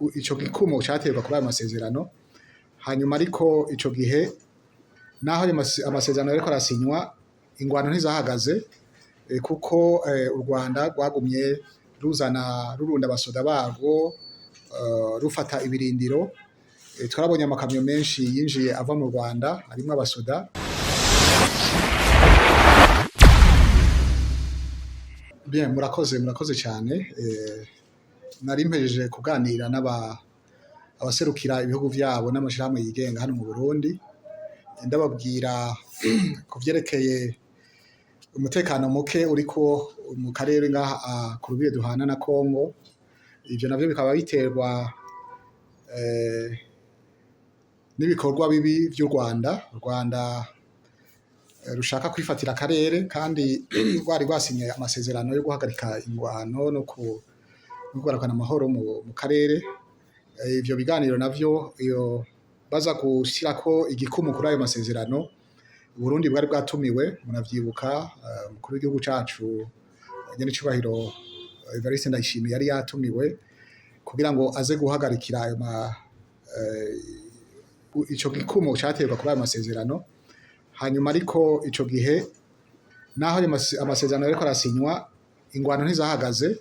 Ico gikumo caterwa kuri ayo masezerano. Hanyuma ariko ico gihe, naho ayo amasezerano yariko arasinywa, ingwano ntizahagaze, kuko u Rwanda rwagumye ruzana, rurunda abasoda barwo, rufata ibirindiro. Twarabonye amakamyo menshi yinjiye ava mu Rwanda arimwo abasoda. Bien, murakoze, murakoze cyane. Nari mpejeje kuganira n'aba abaserukira ibihugu vyabo n'amashirahamwe yigenga hano mu Burundi, ndababwira ku vyerekeye umutekano muke uriko mu karere ngaha ku rubibe duhana na Congo. Ivyo navyo bikaba biterwa n'ibikorwa bibi vy'u Rwanda. U Rwanda rushaka kwifatira akarere kandi rwari rwasinye amasezerano yo guhagarika ingwano no kugarukana amahoro mu karere. Ivyo biganiro navyo, iyo baza gushirako igikumu kuri ayo masezerano, Burundi bwari bwatumiwe. Muravyibuka, umukuru w'igihugu cacu nyen'icubahiro Evariste Ndayishimiye yari yatumiwe kugira ngo aze guhagarikira ayo ma ico gikumo caterwa kuri ayo masezerano. Hanyuma ariko ico gihe, naho ayo amasezerano yariko arasinywa, ingwano ntizahagaze,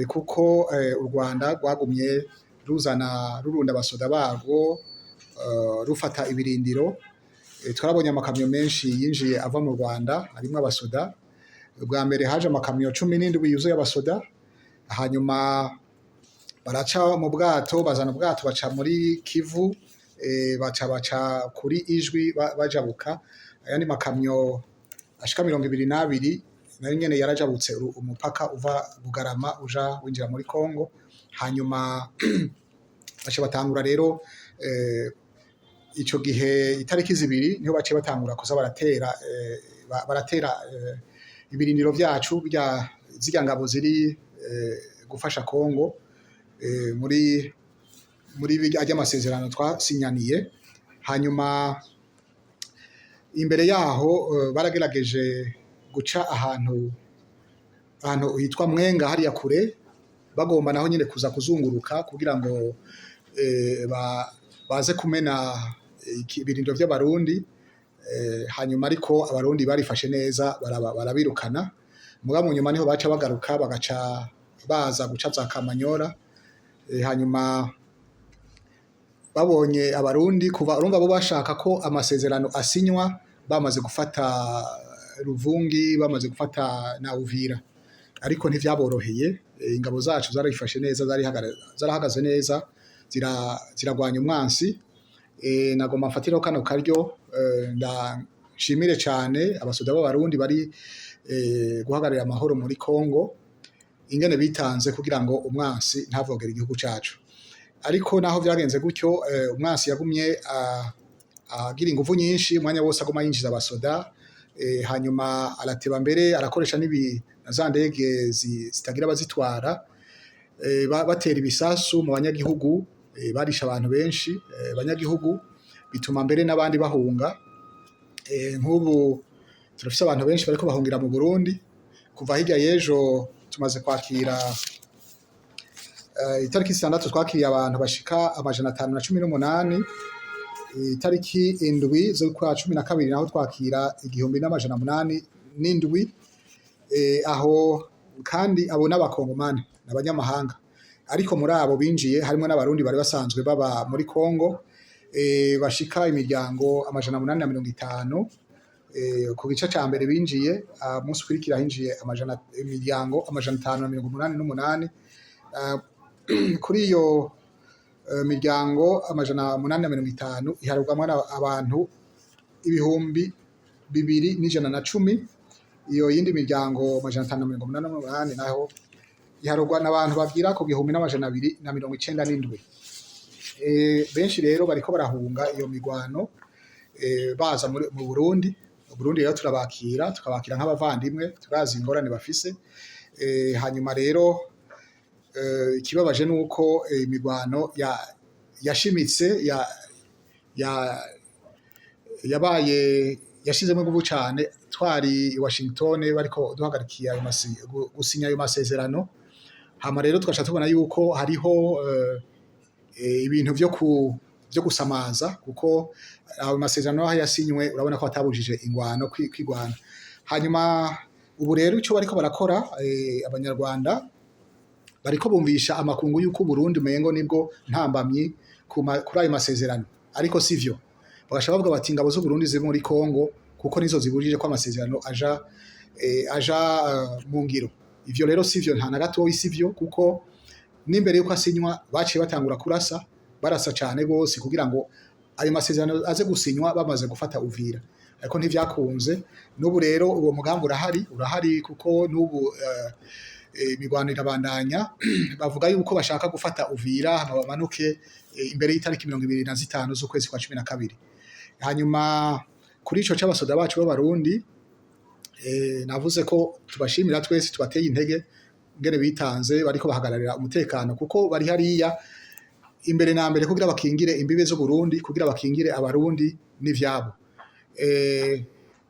kuko u Rwanda rwagumye ruzana, rurunda abasoda barwo, rufata ibirindiro. Twarabonye amakamyo menshi yinjiye ava mu Rwanda arimwo abasoda. Ubwa mbere haje amakamyo 17 yuzuye abasoda, hanyuma baraca mu bwato, bazana ubwato, baca muri Kivu, baca kuri Ijwi, bajabuka. Ayandi makamyo ashika 22 nayo nyene yarajabutse umupaka uva Bugarama uja winjira muri Congo. Hanyuma baca batangura rero, ico gihe itariki 2 niho baciye batangura kuza baratera, baratera ibirindiro vyacu bya zirya ngabo ziri gufasha Congo muri birya ry'amasezerano twasinyaniye. Hanyuma imbere yaho baragerageje guca ahantu hitwa Mwenga hariya kure, bagomba naho nyene kuza kuzunguruka kugira ngo baze kumena ibirindiro vy'Abarundi. Hanyuma ariko Abarundi barifashe neza, barabirukana. Mugabo mu nyuma niho baca bagaruka, bagaca baza guca za Kamanyora. Hanyuma babonye Abarundi, kuva urumva bo bashaka ko amasezerano asinywa bamaze gufata Ruvungi, bamaze gufata na Uvira, ariko ntivyaboroheye. Ingabo zacu zarifashe neza, zarahagaze neza, ziragwanya umwansi. Nagomba mfatiraho kano karyo nshimire cane abasoda b'Abarundi bari guhagararira amahoro muri Congo, ingene bitanze kugira ngo umwansi ntavogere igihugu cacu. Ariko naho vyagenze gutyo, umwansi yagumye agira inguvu nyinshi, umwanya wose aguma yinjiza abasoda. Hanyuma arateba, mbere arakoresha n'ibi na za ndege zitagira abazitwara, batera ibisasu mu banyagihugu, barisha abantu benshi, abanyagihugu, bituma mbere n'abandi bahunga. Nk'ubu turafise abantu benshi bariko bahungira mu Burundi. Kuva hirya y'ejo tumaze kwakira, itariki 6 twakiriye abantu bashika 518. Itariki 7 z'ukwa 12 naho twakira 1807. Aho kandi abo n'Abakongomani, n'abanyamahanga, ariko muri abo binjiye harimo n'Abarundi bari basanzwe baba muri Congo, bashika imiryango 850. Ku gice ca mbere binjiye, munsi ukurikira hinjiye imiryango 588. Kuri iyo miryango 850 iharurwamwo abantu 2110. Iyo yindi miryango 588 naho iharurwa n'abantu bagira ku 1297. Benshi rero bariko barahunga iyo migwano, baza mu Burundi. Burundi rero turabakira, tukabakira nk'abavandimwe, turazi ingorane bafise. Hanyuma rero ikibabaje nuko imigwano yashimitse yabaye yashizemo inguvu cane twari i Washington bariko duhagarikiye ayo gusinya ayo masezerano. Hama rero tugaca tubona yuko hariho ibintu vyo gusamaza, kuko ayo masezerano aho yasinywe urabona ko atabujije ingwano kwigwana. Hanyuma ubu rero ico bariko barakora, abanyarwanda bariko bumvisha amakungu yuko Burundi umengo nibwo ntambamyi kuri ayo masezerano, ariko sivyo. Bagasha bavuga bati ingabo z'u Burundi ziri muri Kongo kuko nizo zibujije ko amasezerano aja mu ngiro. Ivyo rero sivyo, nta na gatoyi sivyo, kuko n'imbere yuko asinywa baciye batangura kurasa, barasa cane gose kugira ngo ayo masezerano aze gusinywa bamaze gufata Uvira, ariko ntivyakunze. N'ubu rero uwo mugambi urahari, kuko n'ubu imirwano irabandanya. Bavuga yuko bashaka gufata Uvira hama bamanuke imbere y'itariki 25 z'ukwezi kwa 12. Hanyuma kuri ico c'abasoda bacu b'Abarundi, navuze ko tubashimira twese, tubateye intege ngene bitanze, bariko bahagararira umutekano, kuko bari hariya imbere na mbere kugira bakingire imbibe z'u Burundi, kugira bakingire Abarundi n'ivyabo.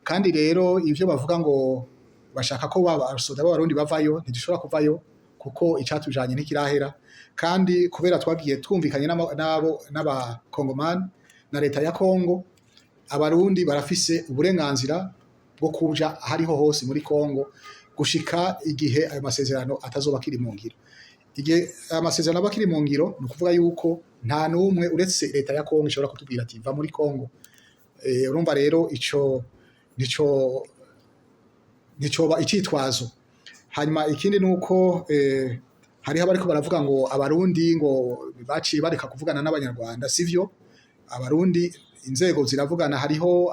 Kandi rero ivyo bavuga ngo bashaka ko abasoda b'Abarundi bavayo, ntidushobora kuvayo kuko icatujanye ntikirahera. Kandi kubera twagiye twumvikanye n'abo n'abakongomani na leta ya Kongo, Abarundi barafise uburenganzira bwo kuja ahariho hose muri Kongo gushika igihe ayo masezerano atazoba akiri mu ngiro. Igihe amasezerano aba akiri mu ngiro, ni ukuvuga yuko nta n'umwe uretse leta ya Kongo ishobora kutubwira ati va muri Kongo. Urumva rero ico nicoba icitwazo. Hanyuma ikindi nuko hariho abariko baravuga ngo Abarundi ngo baciye bareka kuvugana n'Abanyarwanda. Sivyo, Abarundi inzego ziravugana, hariho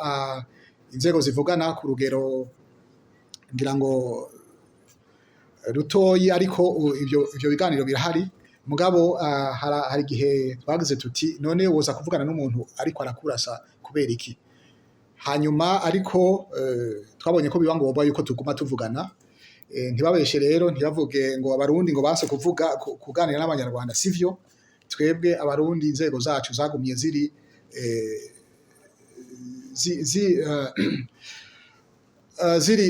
inzego zivugana ku rugero ngira ngo rutoyi, ariko ivyo biganiro birahari. Mugabo hari igihe twagize tuti none woza kuvugana n'umuntu ariko arakurasa kubera iki? Hanyuma ariko twabonye ko biba ngombwa yuko tuguma tuvugana. Ntibabeshe rero, ntibavuge ngo Abarundi ngo banse kuvuga kuganira n'Abanyarwanda, sivyo. Twebwe Abarundi inzego zacu zagumye ziri zi, zi,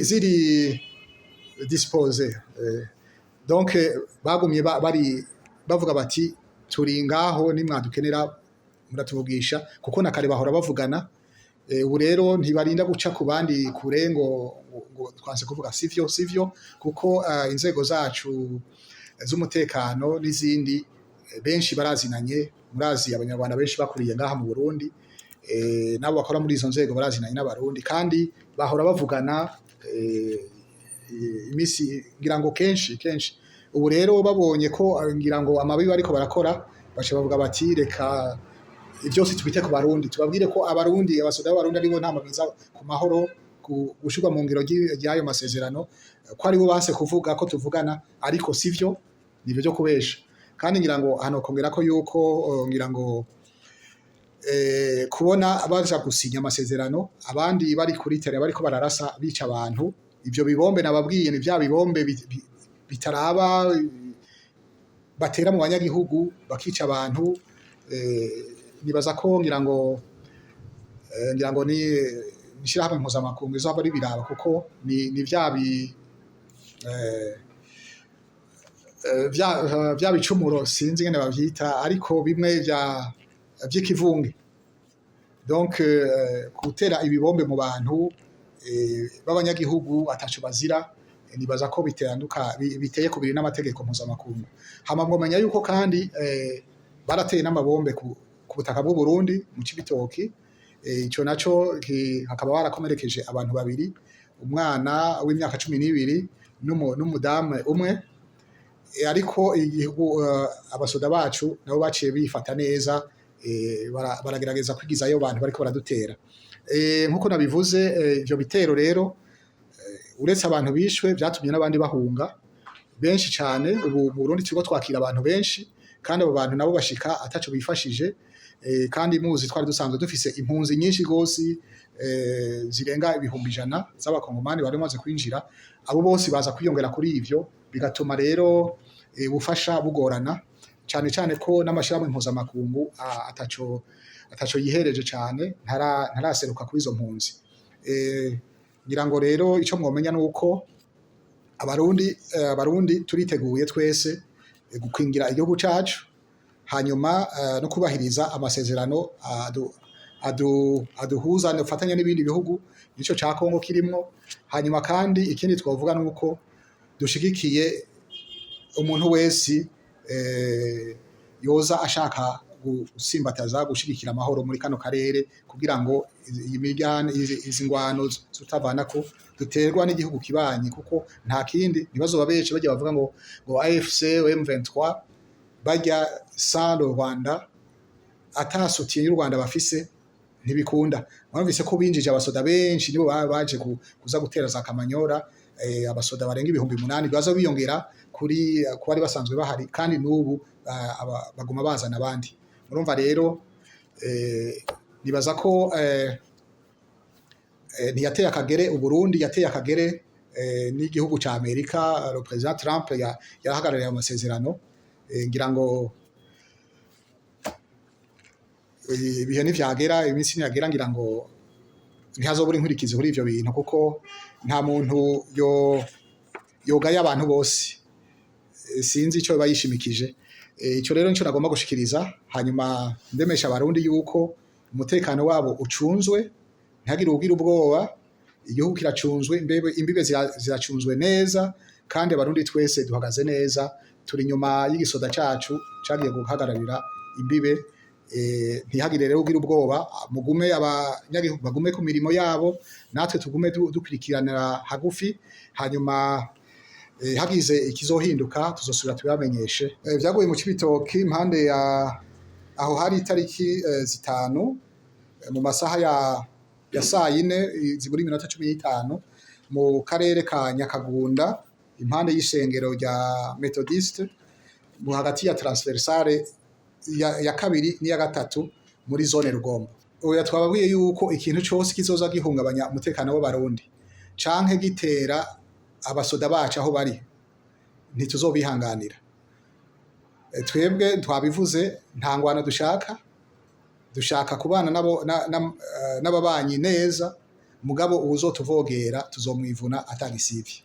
ziri disposées, donc bagumye bari bavuga bati turi ngaho, nimwadukenera muratuvugisha, kuko na kare bahora bavugana. Ubu rero ntibarinda guca ku bandi kure ngo twanse kuvuga, sivyo, kuko inzego zacu z'umutekano n'izindi, benshi barazinanye. Murazi Abanyarwanda benshi bakuriye ngaha mu Burundi, nabo bakora muri izo nzego barazinanye n'Abarundi, kandi bahora bavugana imisi ngira ngo kenshi kenshi. Ubu rero babonye ko ngira ngo amabi bariko barakora, baca bavuga bati reka byose tubite ku Barundi, tubabwire ko Abarundi, abasoda b'Abarundi aribo nta mabwiza ku mahoro, gushirwa mu ngiro ry'ayo masezerano, ko aribo banse kuvuga ko tuvugana. Ariko sivyo, nivyo byo kubesha. Kandi ngira ngo hano kongera ko yuko ngira ngo kubona baja gusinya amasezerano abandi bari kuri terrain bariko bararasa, bica abantu, ivyo bibombe nababwiye ni vya bibombe bitaraba, batera mu banyagihugu bakica abantu. Nibaza ko ngira ngo ni ishirahamwe mpuzamakungu izohava ribiraba, kuko ni vya bi eh, eh, vya vya bicumuro, sinzi ingene bavyita, ariko bimwe vya vy'ikivunge. Donc gutera ibibombe mu bantu b'abanyagihugu ataco bazira, nibaza ko biteranduka biteye kubiri n'amategeko mpuzamakungu. Hama mwomenya yuko kandi barateye n'amabombe ku butaka bw'u Burundi mu Cibitoki. Ico naco hakaba barakomerekeje abantu babiri, umwana w'imyaka 12 n'umudamu umwe. Ariko igihugu, abasoda bacu nabo baciye bifata neza, baragerageza kwigizayo abantu bariko baradutera. Nkuko nabivuze, ivyo bitero rero, uretse abantu bishwe, vyatumye n'abandi bahunga benshi cane. Ubu mu Burundi turiko twakira abantu benshi, kandi abo bantu nabo bashika ataco bifashije. Kandi muzi twari dusanzwe dufise impunzi nyinshi gose, zirenga 100,000 z'Abakongomani bari bamaze kwinjira. Abo bose baza kwiyongera kuri ivyo, bigatuma rero ubufasha bugorana cane cane ko n'amashirahamwe mpuzamakungu ataco yihereje cane, ntaraseruka kuri izo mpunzi. Ngira ngo rero ico mwomenya nuko Abarundi turiteguye twese gukingira igihugu cacu. Hanyuma no kubahiriza amasezerano aduhuza dufatanya n'ibindi bihugu, nico ca Kongo kirimwo. Hanyuma kandi ikindi twavuga nuko dushigikiye umuntu wese yoza ashaka gusimbataza gushigikira amahoro muri kano karere, kugira ngo iyi miryane, izi ngwano zutavanako duterwa n'igihugu kibanyi, kuko nta kindi. Ntibazoba benshi bajya bavuga ngo AFC M23 bajya sans le Rwanda, ata soutien y'u Rwanda bafise ntibikunda. Mwumvise ko binjije abasoda benshi, nibo baba baje kuza gutera za Kamanyora, abasoda barenga 8000 baza biyongera kuri ku bari basanzwe bahari, kandi n'ubu baguma bazana abandi. Murumva rero, nibaza ko ntiyateye akagere Uburundi, yateye akagere n'igihugu ca Amerika. Le président Trump yarahagarariye ayo masezerano. Ngira ngo ibihe nivyagera, iminsi niyagera, ngira ngo ntihazobura inkurikizi kuri ivyo bintu, kuko nta muntu yo yogaya abantu bose. Sinzi ico biba yishimikije. Ico rero nico nagomba gushikiriza. Hanyuma ndemesha Abarundi yuko umutekano wabo ucunzwe, ntihagire uwugira ubwoba. Igihugu kiracunzwe, imbibe ziracunzwe neza, kandi Abarundi twese duhagaze neza, turi inyuma y'igisoda cacu cagiye guhagararira imbibe. Ntihagire rero ugira ubwoba, mugume, abanyagihugu bagume ku mirimo yabo, natwe tugume dukurikiranira hagufi. Hanyuma hagize ikizohinduka tuzosubira tubibamenyeshe. Vyaguye mu Cibitoki, impande ya aho hari itariki 5, mu masaha ya sayine zibura iminota 15, mu karere ka Nyakagunda, impande y'ishengero rya Methodiste, mu hagati ya transversale ya kabiri n'iya gatatu muri zone Rugombo. Oya, twababwiye yuko ikintu cose kizoza gihungabanya umutekano w'Abarundi canke gitera abasoda bacu aho bari, ntituzobihanganira. Twebwe twabivuze, nta ngwano dushaka, dushaka kubana nabo n'ababanyi neza, mugabo uwuzotuvogera tuzomwivuna atagisivye.